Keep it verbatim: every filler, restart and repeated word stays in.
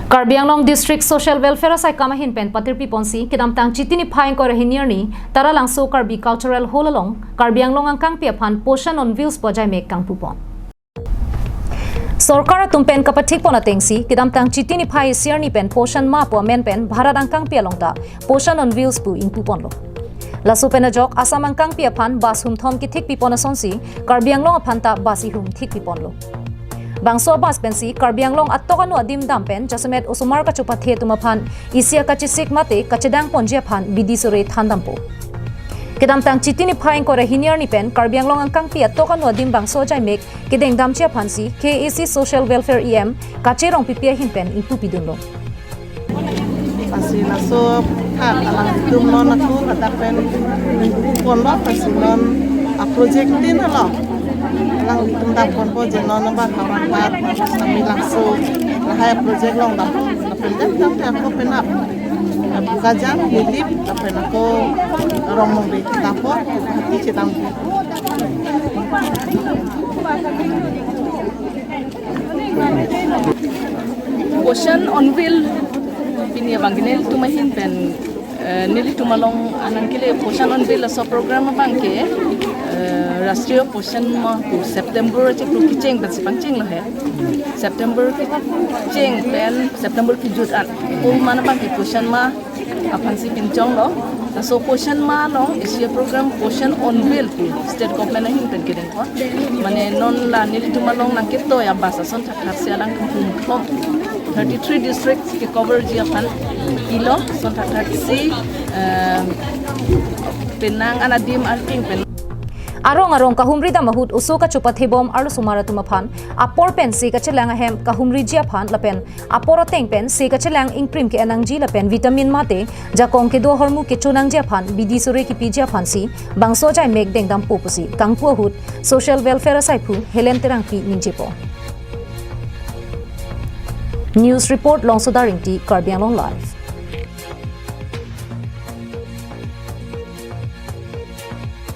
Karbi Anglong District Social Welfare asaikam ahin pen patirpi ponsi kedamtang Chiti niphai ingkoi ra hini arni Taralangso Karbi Cultural Hall along Karbi Anglong angkangpi aphan Poshan on Wheels pu ajaimek kangpu pon. Sorkar atum pen kapathik pon atengsi kedamtang Chiti niphai isi arni pen Poshan Ma pu amen pen Bharat angkangpi along ta Poshan on Wheels pu ingpu ponlo. Laso pen ajok Assam angkangpi aphan bus humthom kethik pipon asonsi Karbi Anglong aphan ta bus ihum thik piponlo. Bangso bus pensi Karbi Anglong atok anu adim dam pen jasemet osomar kachopathe atum aphan isi akachesik mate kachedang ponji aphan bidi sore thandampo. Kedamtang Chiti niphai ingkoi ra hini arni pen Karbi Anglong angkangpi atok anu adim bangso ajaimek kedengdamji aphansi K A A C Social Welfare E M Kache Rongpipi ahin pen ingpu pidunlo. Lasi laso aphan alanglitum non ako hadak pen ingpu ponlo, lasi non aproject tin helo. Alanglitum dam ponpo je non abang Howraghat, Samelangso, lahai aproject along dam. Lapen dam dam te ako penap Bokajan, Nilip, lapen ako Rongmongve dampo, hati chedam. Poshan on Wheel pini abang ke nelitum ahin pen, eh, nelitum along anang kele Poshan on Wheel laso program abang ke, eh, Rashtriya Poshan Maah pu September chiklo kecheng pensi pangchenglo he. September kecheng pen September kejut an. Pu mana abang ke Poshan Ma aphansi pinchonglo. Laso Poshan Ma along isi aprogram Poshan on Wheel pu state government ahin pen kedengkon. Mane non la nelitum along nangketoi abus ason thakthak si alang kehumthom thirty-three districts kecoverji aphan ilo, ason thakthak si, eh, penang an adim arking pen. Arong arong kahumri dam ahut oso kachopathe bom arlosomar atum aphan apor pensi kachelang ahem kahumriji aphan lapen apor ateng pen se kachelang ingprim ke-en nangji lapen vitamin mate jakong kedo ahormu kecho nangji aphan bidi sore kipiji aphansi bangso ajaimek dengdampo pusi kangpu ahut Social Welfare asaiphu Helen Terangpi ningjepo. News report Longsoda Ringti, Karbi Anglong Live.